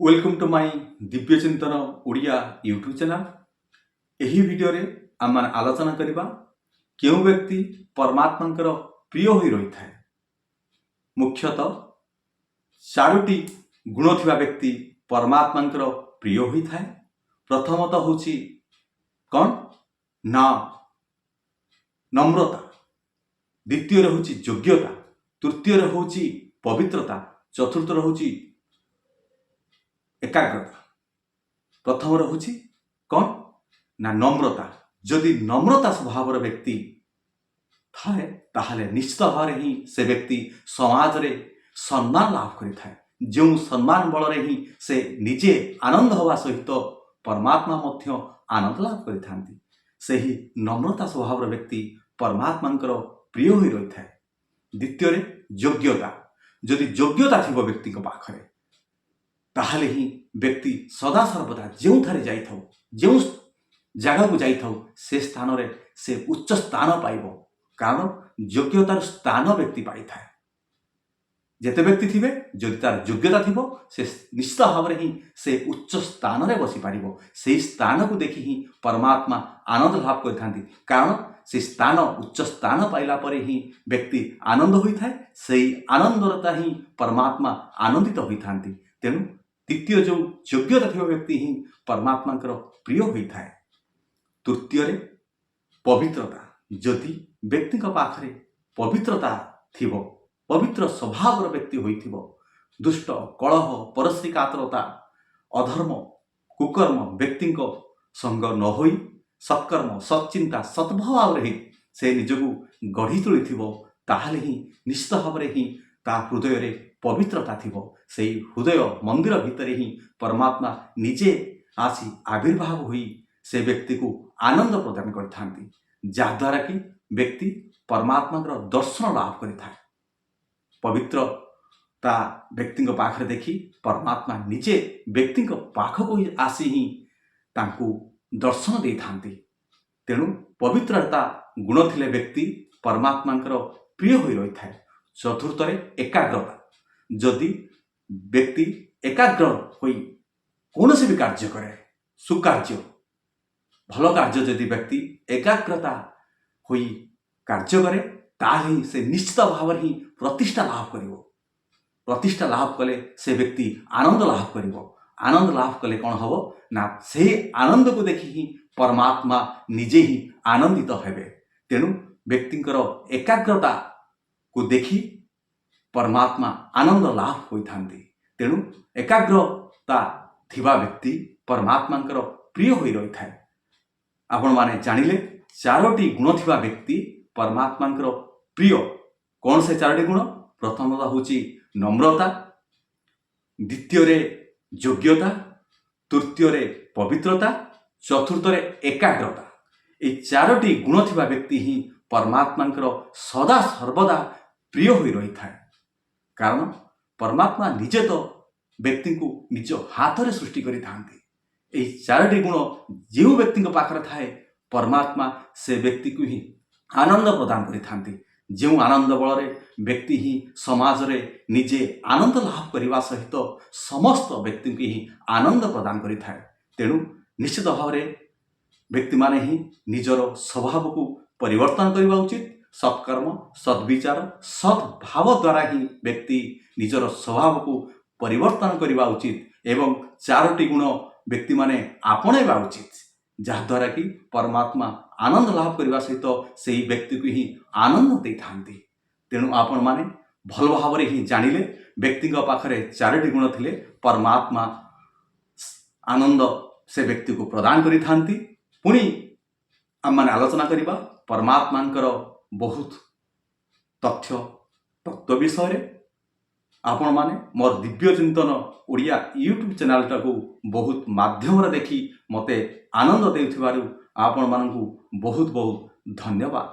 Welcome to my ଦିବ୍ୟ ଚିନ୍ତନ Odia YouTube channel. ଏହି ଭିଡ଼ିଓରେ ଆମେମାନେ ଆଲୋଚନା କରିବା, କେଉଁ ବ୍ୟକ୍ତି ପରମାତ୍ମାଙ୍କର ପ୍ରିୟ ହୋଇ ରହିଥାଏ। ମୁଖ୍ୟତଃ ଚାରୋଟି ଗୁଣ ଥିବା ବ୍ୟକ୍ତି ପରମାତ୍ମାଙ୍କର ପ୍ରିୟ ହୋଇଥାଏ। ପ୍ରଥମତଃ ହେଉଛି କ'ଣ ନା ନମ୍ରତା, ଦ୍ୱିତୀୟରେ ହେଉଛି ଯୋଗ୍ୟତା, ତୃତୀୟରେ ହେଉଛି ପବିତ୍ରତା, ଚତୁର୍ଥରେ ହେଉଛି ଏକାଗ୍ରତା। ପ୍ରଥମରେ ହେଉଛି କ'ଣ ନା ନମ୍ରତା। ଯଦି ନମ୍ରତା ସ୍ୱଭାବର ବ୍ୟକ୍ତି ଥାଏ, ତାହେଲେ ନିଶ୍ଚିତ ଭାବରେ ହିଁ ସେ ବ୍ୟକ୍ତି ସମାଜରେ ସମ୍ମାନ ଲାଭ କରିଥାଏ, ଯେଉଁ ସମ୍ମାନ ବଳରେ ହିଁ ସେ ନିଜେ ଆନନ୍ଦ ହେବା ସହିତ ପରମାତ୍ମା ମଧ୍ୟ ଆନନ୍ଦ ଲାଭ କରିଥାନ୍ତି। ସେହି ନମ୍ରତା ସ୍ୱଭାବର ବ୍ୟକ୍ତି ପରମାତ୍ମାଙ୍କର ପ୍ରିୟ ହୋଇ ରହିଥାଏ। ଦ୍ୱିତୀୟରେ ଯୋଗ୍ୟତା। ଯଦି ଯୋଗ୍ୟତା ଥିବ ବ୍ୟକ୍ତିଙ୍କ ପାଖରେ, ତାହେଲେ ହିଁ ବ୍ୟକ୍ତି ସଦାସର୍ବଦା ଯେଉଁଠାରେ ଯାଇଥାଉ, ଯେଉଁ ଜାଗାକୁ ଯାଇଥାଉ, ସେ ସ୍ଥାନରେ ସେ ଉଚ୍ଚ ସ୍ଥାନ ପାଇବ। କାରଣ ଯୋଗ୍ୟତାର ସ୍ଥାନ ବ୍ୟକ୍ତି ପାଇଥାଏ। ଯେତେ ବ୍ୟକ୍ତି ଥିବେ, ଯଦି ତାର ଯୋଗ୍ୟତା ଥିବ, ସେ ନିଶ୍ଚିତ ଭାବରେ ହିଁ ସେ ଉଚ୍ଚ ସ୍ଥାନରେ ବସିପାରିବ। ସେହି ସ୍ଥାନକୁ ଦେଖି ହିଁ ପରମାତ୍ମା ଆନନ୍ଦ ଲାଭ କରିଥାନ୍ତି। କାରଣ ସେ ସ୍ଥାନ, ଉଚ୍ଚ ସ୍ଥାନ ପାଇଲା ପରେ ହିଁ ବ୍ୟକ୍ତି ଆନନ୍ଦ ହୋଇଥାଏ। ସେଇ ଆନନ୍ଦରତା ହିଁ ପରମାତ୍ମା ଆନନ୍ଦିତ ହୋଇଥାନ୍ତି। ତେଣୁ ଦ୍ୱିତୀୟ ଯେଉଁ ଯୋଗ୍ୟତା ଥିବା ବ୍ୟକ୍ତି ହିଁ ପରମାତ୍ମାଙ୍କର ପ୍ରିୟ ହୋଇଥାଏ। ତୃତୀୟରେ ପବିତ୍ରତା। ଯଦି ବ୍ୟକ୍ତିଙ୍କ ପାଖରେ ପବିତ୍ରତା ଥିବ, ପବିତ୍ର ସ୍ୱଭାବର ବ୍ୟକ୍ତି ହୋଇଥିବ, ଦୁଷ୍ଟ, କଳହ, ପରଶ୍ରୀକାତରତା, ଅଧର୍ମ, କୁକର୍ମ ବ୍ୟକ୍ତିଙ୍କ ସଙ୍ଗ ନ ହୋଇ ସତ୍କର୍ମ, ସତ୍ଚିନ୍ତା, ସଦ୍ଭାବରେ ହିଁ ସେ ନିଜକୁ ଗଢ଼ି ତୋଳିଥିବ, ତାହେଲେ ହିଁ ନିଶ୍ଚିତ ଭାବରେ ହିଁ ତା ହୃଦୟରେ ପବିତ୍ରତା ଥିବ। ସେଇ ହୃଦୟ ମନ୍ଦିର ଭିତରେ ହିଁ ପରମାତ୍ମା ନିଜେ ଆସି ଆବିର୍ଭାବ ହୋଇ ସେ ବ୍ୟକ୍ତିକୁ ଆନନ୍ଦ ପ୍ରଦାନ କରିଥାନ୍ତି, ଯାହାଦ୍ୱାରା କି ବ୍ୟକ୍ତି ପରମାତ୍ମାଙ୍କର ଦର୍ଶନ ଲାଭ କରିଥାଏ। ପବିତ୍ରତା ବ୍ୟକ୍ତିଙ୍କ ପାଖରେ ଦେଖି ପରମାତ୍ମା ନିଜେ ବ୍ୟକ୍ତିଙ୍କ ପାଖକୁ ହିଁ ଆସି ହିଁ ତାଙ୍କୁ ଦର୍ଶନ ଦେଇଥାନ୍ତି। ତେଣୁ ପବିତ୍ରତା ଗୁଣ ଥିଲେ ବ୍ୟକ୍ତି ପରମାତ୍ମାଙ୍କର ପ୍ରିୟ ହୋଇ ରହିଥାଏ। ଚତୁର୍ଥରେ ଏକାଗ୍ରତା। ଯଦି ବ୍ୟକ୍ତି ଏକାଗ୍ର ହୋଇ କୌଣସି ବି କାର୍ଯ୍ୟ କରେ, ସୁକାର୍ଯ୍ୟ, ଭଲ କାର୍ଯ୍ୟ, ଯଦି ବ୍ୟକ୍ତି ଏକାଗ୍ରତା ହୋଇ କାର୍ଯ୍ୟ କରେ, ତାହେଲେ ହିଁ ସେ ନିଶ୍ଚିତ ଭାବରେ ହିଁ ପ୍ରତିଷ୍ଠା ଲାଭ କରିବ। ପ୍ରତିଷ୍ଠା ଲାଭ କଲେ ସେ ବ୍ୟକ୍ତି ଆନନ୍ଦ ଲାଭ କରିବ। ଆନନ୍ଦ ଲାଭ କଲେ କ'ଣ ହେବ ନା ସେହି ଆନନ୍ଦକୁ ଦେଖି ହିଁ ପରମାତ୍ମା ନିଜେ ହିଁ ଆନନ୍ଦିତ ହେବେ। ତେଣୁ ବ୍ୟକ୍ତିଙ୍କର ଏକାଗ୍ରତାକୁ ଦେଖି ପରମାତ୍ମା ଆନନ୍ଦ ଲାଭ ହୋଇଥାନ୍ତି। ତେଣୁ ଏକାଗ୍ରତା ଥିବା ବ୍ୟକ୍ତି ପରମାତ୍ମାଙ୍କର ପ୍ରିୟ ହୋଇ ରହିଥାଏ। ଆପଣମାନେ ଜାଣିଲେ, ଚାରୋଟି ଗୁଣ ଥିବା ବ୍ୟକ୍ତି ପରମାତ୍ମାଙ୍କର ପ୍ରିୟ। କ'ଣ ସେ ଚାରୋଟି ଗୁଣ? ପ୍ରଥମତଃ ହେଉଛି ନମ୍ରତା, ଦ୍ୱିତୀୟରେ ଯୋଗ୍ୟତା, ତୃତୀୟରେ ପବିତ୍ରତା, ଚତୁର୍ଥରେ ଏକାଗ୍ରତା। ଏଇ ଚାରୋଟି ଗୁଣ ଥିବା ବ୍ୟକ୍ତି ହିଁ ପରମାତ୍ମାଙ୍କର ସଦା ସର୍ବଦା ପ୍ରିୟ ହୋଇ ରହିଥାଏ। କାରଣ ପରମାତ୍ମା ନିଜେ ତ ବ୍ୟକ୍ତିଙ୍କୁ ନିଜ ହାତରେ ସୃଷ୍ଟି କରିଥାନ୍ତି। ଏହି ଚାରୋଟି ଗୁଣ ଯେଉଁ ବ୍ୟକ୍ତିଙ୍କ ପାଖରେ ଥାଏ, ପରମାତ୍ମା ସେ ବ୍ୟକ୍ତିକୁ ହିଁ ଆନନ୍ଦ ପ୍ରଦାନ କରିଥାନ୍ତି, ଯେଉଁ ଆନନ୍ଦ ବଳରେ ବ୍ୟକ୍ତି ହିଁ ସମାଜରେ ନିଜେ ଆନନ୍ଦ ଲାଭ କରିବା ସହିତ ସମସ୍ତ ବ୍ୟକ୍ତିଙ୍କୁ ହିଁ ଆନନ୍ଦ ପ୍ରଦାନ କରିଥାଏ। ତେଣୁ ନିଶ୍ଚିତ ଭାବରେ ବ୍ୟକ୍ତିମାନେ ହିଁ ନିଜର ସ୍ୱଭାବକୁ ପରିବର୍ତ୍ତନ କରିବା ଉଚିତ। ସତ୍କର୍ମ, ସଦ୍ବିଚାର, ସଦ୍ଭାବ ଦ୍ୱାରା ହିଁ ବ୍ୟକ୍ତି ନିଜର ସ୍ୱଭାବକୁ ପରିବର୍ତ୍ତନ କରିବା ଉଚିତ ଏବଂ ଚାରୋଟି ଗୁଣ ବ୍ୟକ୍ତିମାନେ ଆପଣେଇବା ଉଚିତ, ଯାହାଦ୍ୱାରା କି ପରମାତ୍ମା ଆନନ୍ଦ ଲାଭ କରିବା ସହିତ ସେହି ବ୍ୟକ୍ତିକୁ ହିଁ ଆନନ୍ଦ ଦେଇଥାନ୍ତି। ତେଣୁ ଆପଣମାନେ ଭଲ ଭାବରେ ହିଁ ଜାଣିଲେ, ବ୍ୟକ୍ତିଙ୍କ ପାଖରେ ଚାରୋଟି ଗୁଣ ଥିଲେ ପରମାତ୍ମା ଆନନ୍ଦ ସେ ବ୍ୟକ୍ତିକୁ ପ୍ରଦାନ କରିଥାନ୍ତି। ପୁଣି ଆମମାନେ ଆଲୋଚନା କରିବା ପରମାତ୍ମାଙ୍କର ବହୁତ ତଥ୍ୟ, ତତ୍ତ୍ୱ ବିଷୟରେ। ଆପଣମାନେ ମୋର ଦିବ୍ୟ ଚିନ୍ତନ ଓଡ଼ିଆ ୟୁଟ୍ୟୁବ୍ ଚ୍ୟାନେଲଟାକୁ ବହୁତ ମାଧ୍ୟମରେ ଦେଖି ମୋତେ ଆନନ୍ଦ ଦେଉଥିବାରୁ ଆପଣମାନଙ୍କୁ ବହୁତ ବହୁତ ଧନ୍ୟବାଦ।